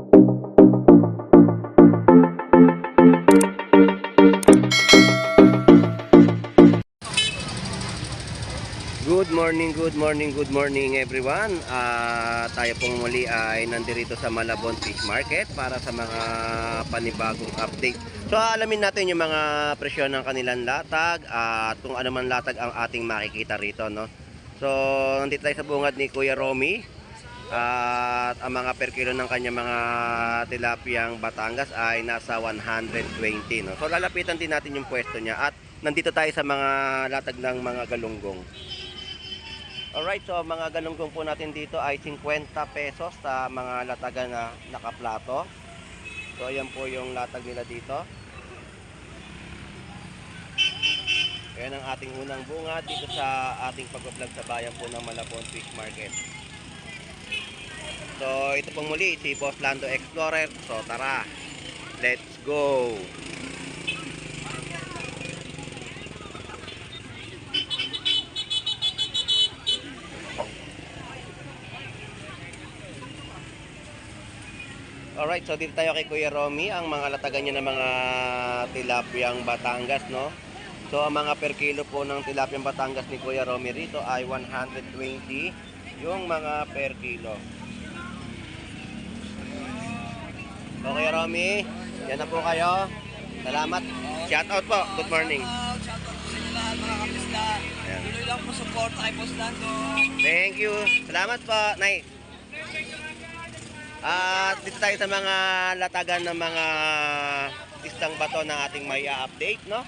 Good morning everyone. Tayo pong muli ay nandirito sa Malabon Fish Market para sa mga panibagong update. So alamin natin yung mga presyo ng kanilang latag at kung ano man latag ang ating makikita rito, no? So nandito tayo sa bungad ni Kuya Romy at ang mga per kilo ng kanya mga tilapiyang Batangas ay nasa 120, no? So lalapitan din natin yung pwesto niya at nandito tayo sa mga latag ng mga galunggong. Alright, so mga galunggong po natin dito ay 50 pesos sa mga latagan na nakaplato. So ayan po yung latag nila dito. Ayan ang ating unang bunga dito sa ating pag-vlog sa bayan po ng Malabon Fish Market. So ito pong muli si Boss Lando Explorer. So tara, let's go! Alright, so dito tayo kay Kuya Romy, ang mga latagan niya ng mga tilapiyang Batangas, no? So ang mga per kilo po ng tilapiyang Batangas ni Kuya Romy rito ay 120 yung mga per kilo. So Kuya Romy, yan na po kayo. Salamat. Shout out po. Good morning. Shout out po sa inyo lahat mga kapisla. Tuloy lang po support kay Boss Lando. Thank you. Salamat po, Nay. At dito tayo sa mga latagan ng mga isdang bato na ating may update, no?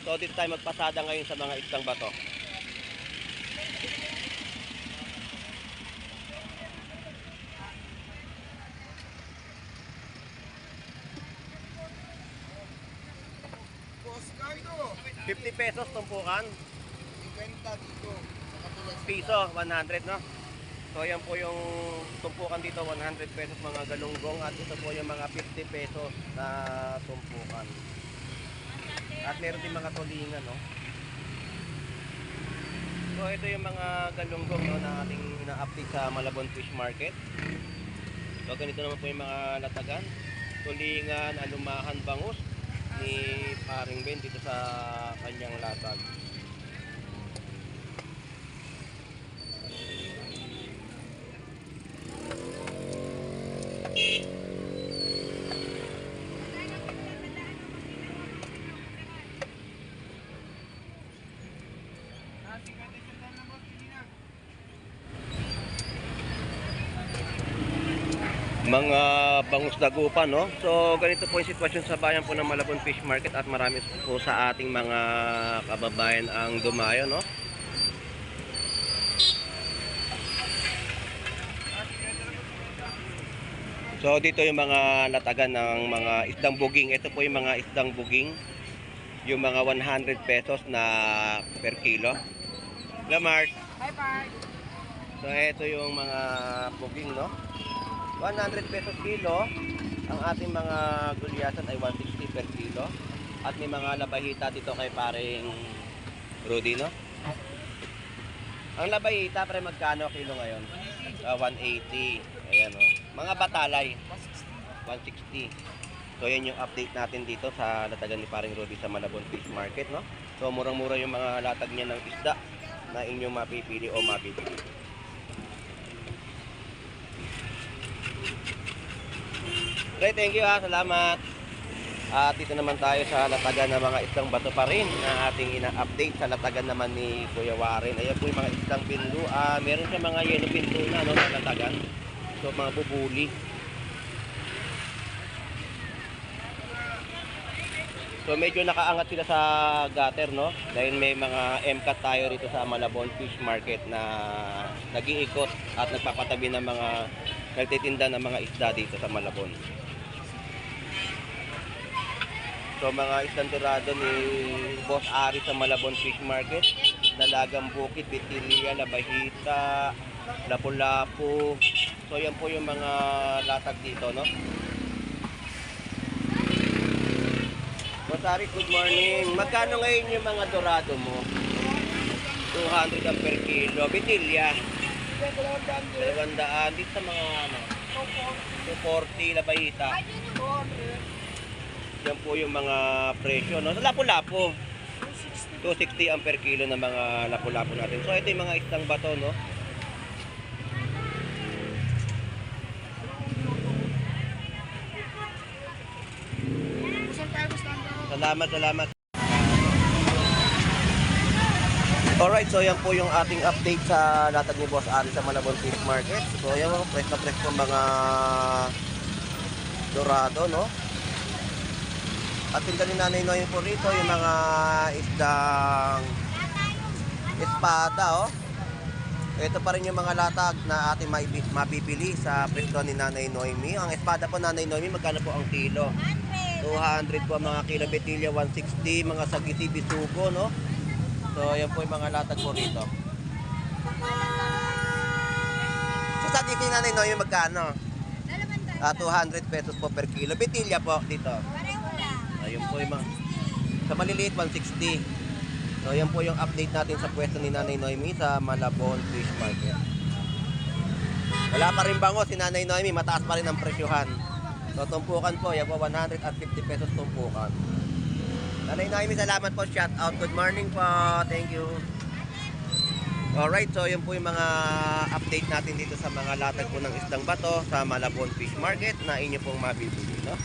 So dito tayo magpasada ngayon sa mga isdang bato. Boss Cardo, 50 pesos tumpukan, 50 dito. piso 100, no? So yan po yung tumpukan dito, 100 pesos mga galunggong, at ito po yung mga 50 pesos na tumpukan. At meron din mga tulingan, no? So ito yung mga galunggong, no, na ating ina-update sa Malabon Fish Market. So ganito naman po yung mga latagan, tulingan, alumahan, bangus ni Paring Ben dito sa kanyang latag. Mga bangus dagupan, no? So ganito po yung sitwasyon sa bayan po ng Malabon Fish Market at marami po sa ating mga kababayan ang dumayo, no? So dito yung mga latagan ng mga isdang buging. Ito po yung mga isdang buging, yung mga 100 pesos na per kilo. Lamart. Bye bye. So ito yung mga buging, no? 100 pesos kilo. Ang ating mga gulyasan ay 160 per kilo. At may mga labahita dito kay Paring Rudy, no? Ang labahita pre magkano kilo ngayon? 180. Ayan, no? Mga batalay 160. So yan yung update natin dito sa latagan ni Paring Rudy sa Malabon Fish Market, no? So murang-mura yung mga latag niya ng isda na inyong mapipili o mabibili. Okay, thank you ha, salamat. At dito naman tayo sa latagan ng mga isdang bato pa rin na ating ina-update sa latagan naman ni Kuya Warren. Ayan po yung mga isdang pinlo. Meron siya mga yellow pinlo na, no, na latagan. So mga bubuli. So medyo nakaangat sila sa gutter, no? Dahil may mga MCAT tayo rito sa Malabon Fish Market na nag-iikot at nagpapatabi ng mga nagtitinda ng mga isda dito sa Malabon. So mga isdang dorado ni Boss Ari sa Malabon Fish Market, Dalagang Bukid, Bitilia, Labahita, Lapu-Lapu. So yan po yung mga latag dito, no? Boss Ari, good morning. Magkano ngayon yung mga dorado mo? 200 ang per kilo. Bitilia. 200 dito sa mga ano, 240 labayita. Yan po yung mga presyo, no? Sa lapu-lapu. 260 ang per kilo ng mga lapu-lapu natin. So ito yung mga isdang bato, no? Salamat. Alright, so yan po yung ating update sa latag ni Boss Ari sa Malabon Fish Market. So yan mga fresh na fresh po mga dorado, no? At tinda ni Nanay Noy po rito yung mga isdang espada, oh. Ito pa rin yung mga latag na ating mabibili sa pwesto ni Nanay Noemi. Ang espada po Nanay Noemi, magkano po ang kilo? 200 po ang mga kilo. Betilya 160, mga sagiti bisugo, no? So yan po yung mga latag po rito. So sagiti Nanay Noemi magkano? 200 pesos po per kilo. Betilya po dito. Ayun po yung mga sa maliliit 160. So yan po yung update natin sa pwesto ni Nanay Noemi sa Malabon Fish Market. Wala pa rin bango si Nanay Noemi, mataas pa rin ang presyuhan. So tumpukan po, yan po 150 pesos tumpukan. Nanay Noemi, salamat po, shout out. Good morning po, thank you. Alright, so yan po yung mga update natin dito sa mga latag po ng isdang bato sa Malabon Fish Market na inyo pong mabibili, no?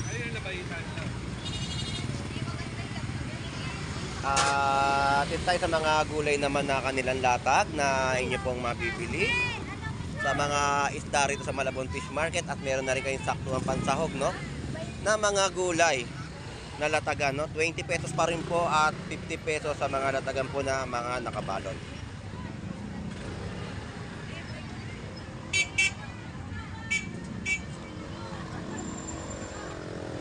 Dito tayo sa mga gulay naman na kanilang latag na inyo pong mabibili sa mga isda rito sa Malabon Fish Market, at meron na rin kayong saktuang pansahog, no, na mga gulay na latagan, no? 20 pesos pa rin po at 50 pesos sa mga latagan po na mga nakabalon.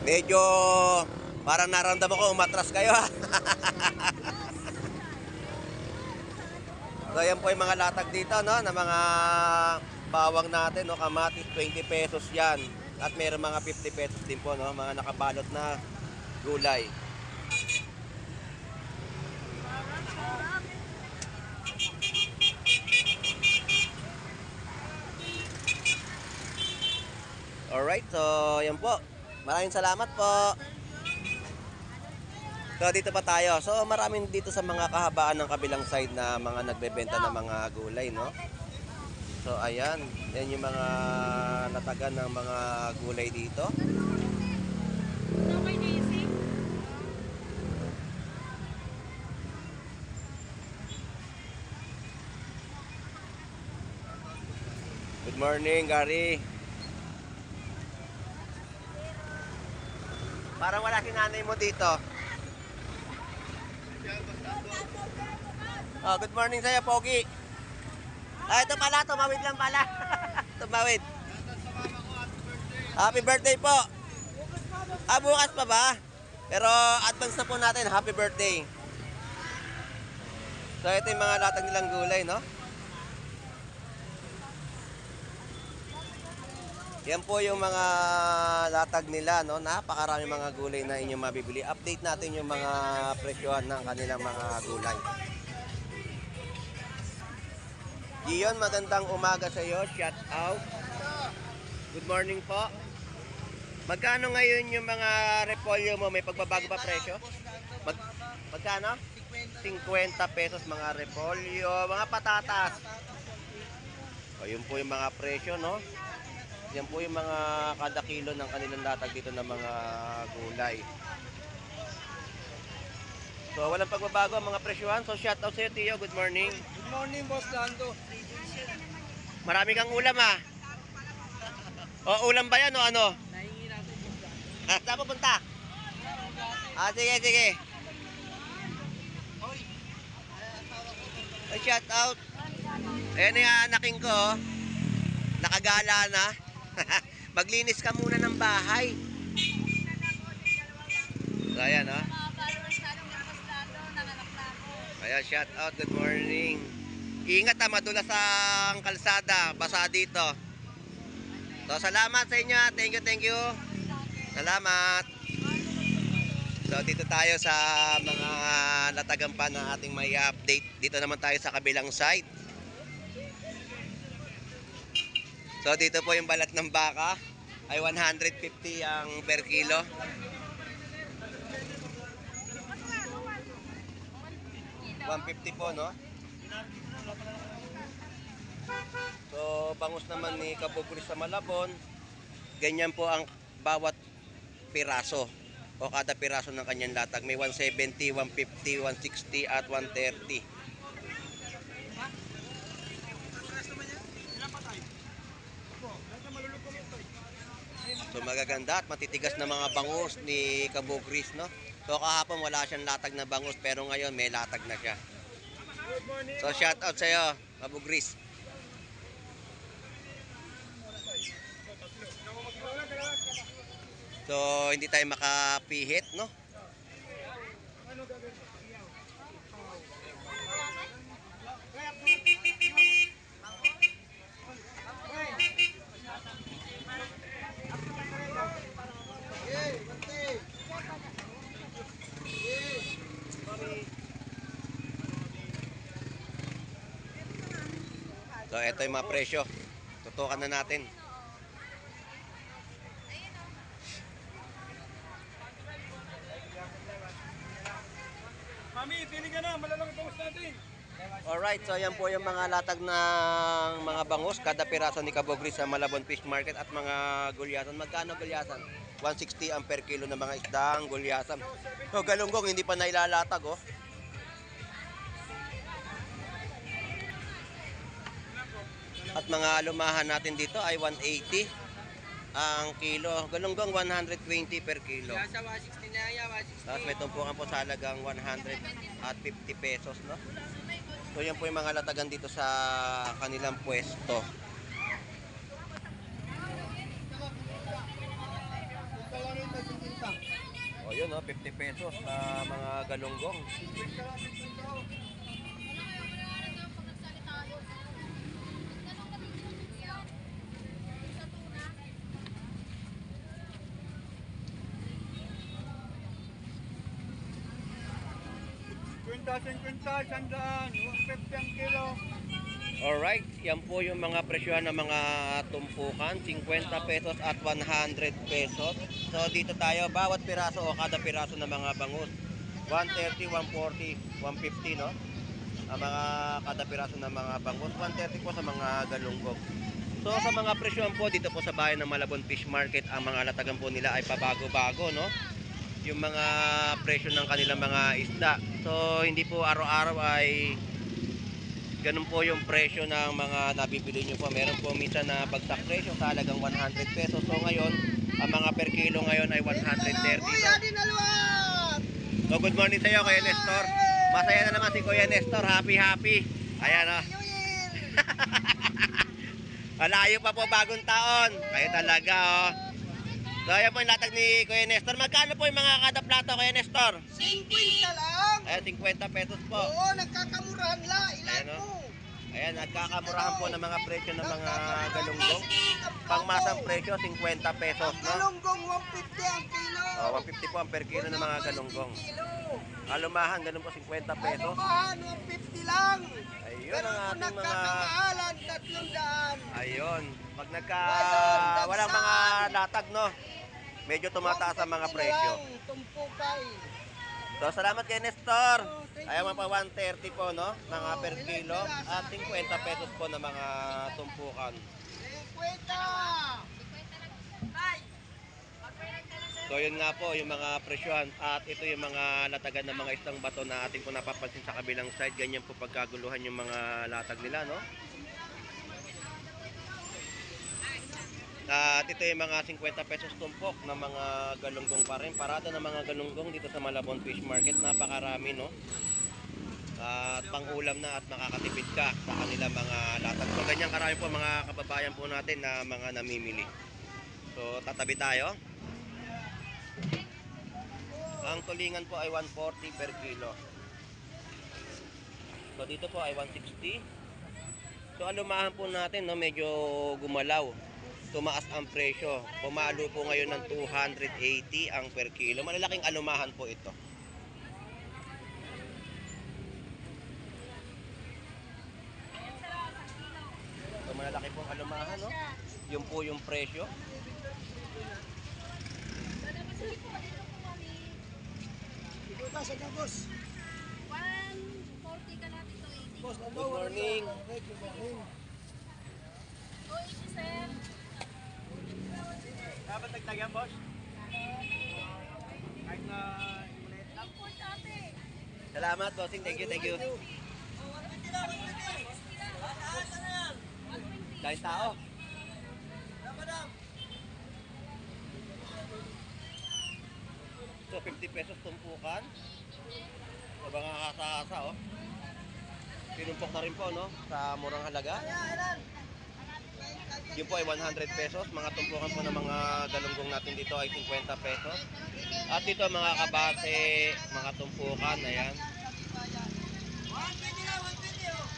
Medyo parang naramdaman ko umatras kayo, ha. So yan po yung mga latag dito, no, na mga bawang natin, no, kamatis 20 pesos yan. At meron mga 50 pesos din po, no, mga nakabalot na gulay. Alright, so yan po. Maraming salamat po. So dito pa tayo. So maraming dito sa mga kahabaan ng kabilang side na mga nagbebenta ng mga gulay, no? So ayan, yan yung mga latagan ng mga gulay dito. Good morning, Gary. Parang wala si nanay mo dito. Oh, good morning sa'yo, Pogi. Ito pala, tumawid lang pala. Tumawid. Happy birthday po. Bukas pa ba? Pero advance na po natin, happy birthday. So ito yung mga latag nilang gulay, no? Yan po yung mga latag nila, no? Napakarami mga gulay na inyong mabibili. Update natin yung mga presyohan ng kanilang mga gulay. Giyon, magandang umaga sa iyo. Shout out. Good morning po. Magkano ngayon yung mga repolyo mo? May pagbabago ba presyo? Magkano? 50 pesos mga repolyo, mga patatas. O, yun po yung mga presyo, no? Yan po yung mga kada kilo ng kanilang latag dito ng mga gulay. So walang pagbabago ang mga presyohan. So shout out sa iyo, Tio. Good morning. Good morning, Boss Lando. Marami kang ulam, ha? O ulam ba yan o ano? Nahingi natin, Boss Lando. Saan pupunta? Sige. Ay, shout out. Ayan yung anaking ko, oh. Nakagala na. Maglinis ka muna ng bahay. So ayan, oh. Ayan, shout out, good morning. Ingat, ha, madulas ang kalsada, basa dito. So salamat sa inyo, thank you. Salamat. So dito tayo sa mga latagan pa na ating may update. Dito naman tayo sa kabilang side. So dito po yung balat ng baka ay 150 ang per kilo. $150 po, no? So, bangus naman ni Kabugris sa Malabon, ganyan po ang bawat piraso o kada piraso ng kanyang latag. May 170, 150, 160 at 130. So magaganda at matitigas na mga bangus ni Kabugris, no? So kahapon wala siyang latag na bangus pero ngayon may latag na siya. So shout out sa iyo, Kabugris. So hindi tayo makapihit, no? So ito yung mga presyo. Tutukan na natin. Mami, pili ka na. Malalang bangus natin. Alright, so yan po yung mga latag ng mga bangus, kada piraso ni Kabugris sa Malabon Fish Market at mga gulyasan. Magkano gulyasan? 160 ang per kilo ng mga isdang gulyasan. So galunggong hindi pa nailalatag, oh. At mga alumahan natin dito ay 180 ang kilo. Galunggong 120 per kilo. Sa 160 na yan, 160. Tapos may tumpukan po sa halagang 150 pesos, no? So yan po yung mga latagan dito sa kanilang pwesto. O yun, no? 50 pesos sa mga galunggong. Kwenta, 50, 100, 150 ang kilo. Alright, yan po yung mga presyohan ng mga tumpukan, 50 pesos at 100 pesos. So dito tayo, bawat piraso o kada piraso ng mga bangus, 130, 140, 150, no? Ang mga kada piraso ng mga bangus, 130 po sa mga galunggong. So sa mga presyohan po dito po sa bayan ng Malabon Fish Market, ang mga latagan po nila ay pabago-bago, no? Yung mga presyo ng kanilang mga isda. So hindi po araw-araw ay ganun po yung presyo ng mga nabibili nyo po. Meron po minsan na bagsak presyo sa halagang 100 pesos. So ngayon, ang mga per kilo ngayon ay 130. So good morning sa iyo, Kuya Nestor. Masaya na naman si Kuya Nestor. Happy. Ayan, o. Malayo pa po bagong taon. Kayo talaga, oh. So ayan po yung latag ni Kuya Nestor. Magkano po yung mga kada plato, Kuya Nestor? 50 lang. Ayan, 50 pesos po. Oo, nagkakamurahan la. Ilan Ayan, oh. mo? Ayan, nagkakamurahan po ng mga presyo ng mga galunggong. Pangmasang presyo, 50 pesos, Ang no? galunggong 150 ang kilo. Oh, 150 po ang per kilo ng mga galunggong. Alumahan, ganun po, 50 pesos. Alumahan, 150 lang. Ayun Pero ang kung ating mga... nagkakamahalan, 300. Ayun. Pag walang mga latag, no? Medyo tumataas ang mga presyo. Tumpukay. So, salamat kay Nestor. Ayaw mo pa 130 po, no? Mga per kilo. At 50 pesos po na mga tumpukan. 50. So, yun nga po, yung mga presyohan. At ito yung mga latagan ng mga isang bato na ating po napapansin sa kabilang side. Ganyan po pagkaguluhan yung mga latag nila, no? At ito yung mga 50 pesos tumpok na mga galunggong pa rin. Parada ng mga galunggong dito sa Malabon Fish Market. Napakarami, no? At pang-ulam na at makakatipid ka sa kanila mga latag. So ganyan karami po mga kababayan po natin na mga namimili. So tatabi tayo. Ang tulingan po ay 140 per kilo. So dito po ay 160. So alumahan po natin, no, medyo gumalaw. Tumaas ang presyo. Pumalo po ngayon ng 280 ang per kilo. Malalaking alumahan po ito. So malalaki pong alumahan, no? yung presyo. Ikaw ka, saan ka, boss? 140 ka natin to 80. Boss, Good morning. Good morning. 280 sir. Dapat nagtagyan, boss? Kahit na ulit lang. Import ate. Salamat, bossing. Thank you, thank you. 120 na, 120. Taas na yan. Kain tao. Madam. So, 50 pesos tumpukan. Sa mga kasa-kasa, oh. Pinumpok na rin po, no? Sa murang halaga. Yun po ay 100 pesos. Mga tumpukan po ng mga galunggong natin dito ay 50 pesos. At dito mga kabase, mga tumpukan, ayan. 120 na, 120 oh.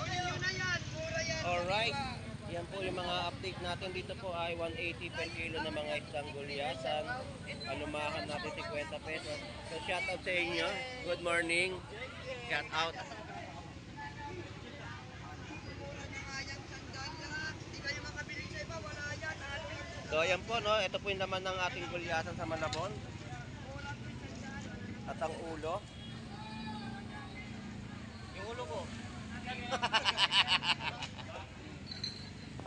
Yun na yan, mura yan. Alright. Yan po yung mga update natin. Dito po ay 180 per kilo ng mga isang gulyasan. Anumahan natin 50 pesos. So shout out sa inyo. Good morning. Shout out. Hindi kayo makabili sa iba, wala yan. So ayan po, no. Ito po yung naman ng ating gulyasan sa Malabon. At ang ulo. Yung ulo ko.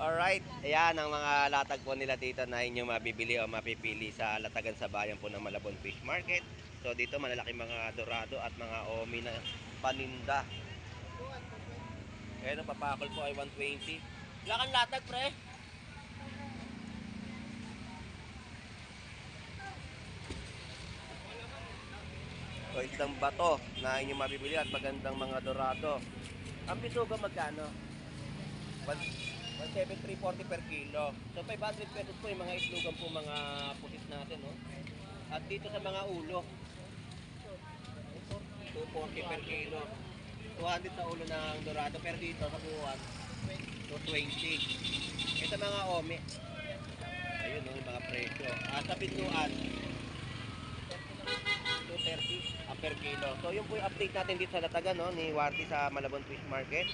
Alright, ayan ang mga latag po nila dito na inyong mabibili o mapipili sa latagan sa bayan po ng Malabon Fish Market. So dito malalaki mga dorado at mga omi na paninda. Ayan ang papakol po ay 120. Wala kang latag, pre? O isang bato na inyong mabibili at magandang mga dorado. Ang bisugo magkano? 173.40 per kilo. So 500 pesos po yung mga islugan po mga pusit natin, no? At dito sa mga ulo, 240 per kilo. 200 sa ulo ng dorado, pero dito sa buwan, 220. Ito mga ome. Ayun, no, yung mga presyo. At sa pintuan, 230 per kilo. So yun po yung update natin dito sa Latagan, no, ni Warty sa Malabon Fish Market.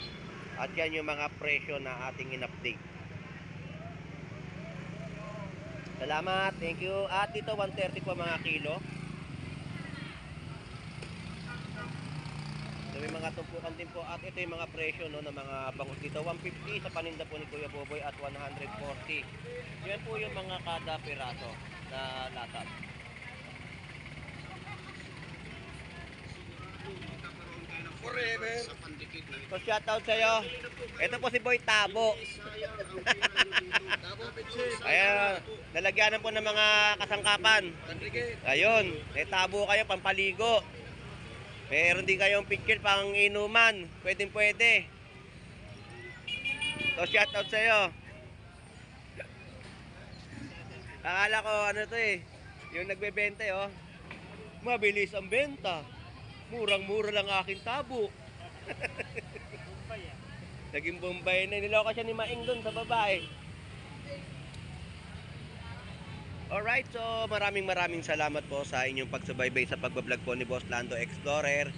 At yan yung mga presyo na ating in-update. Salamat, thank you. At dito 130 po mga kilo. So may mga tumpukan din po. At ito yung mga presyo, no, ng mga bangus dito. 150 sa paninda po ni Kuya Boboy at 140. Yan po yung mga kada piraso na latag. Forever. So shoutout sa'yo. Ito po si Boy Tabo. Ayan, nalagyanan po ng mga kasangkapan. Ayun, may tabo kayo, pampaligo. Meron din kayong pitchel pang inuman. Pwede. So shoutout sa'yo. Akala ko ano to eh, yung nagbebenta oh. Mabilis ang benta. Murang-mura lang aking tabo. Naging Bombay na. Niloko siya ni Maing doon sa babae. Alright, so maraming salamat po sa inyong pagsubaybay sa pagbablog po ni Boss Lando Explorer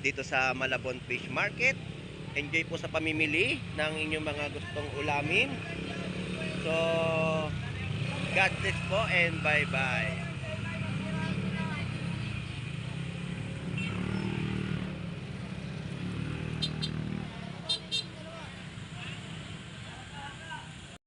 dito sa Malabon Fish Market. Enjoy po sa pamimili ng inyong mga gustong ulamin. So, God bless po and bye-bye.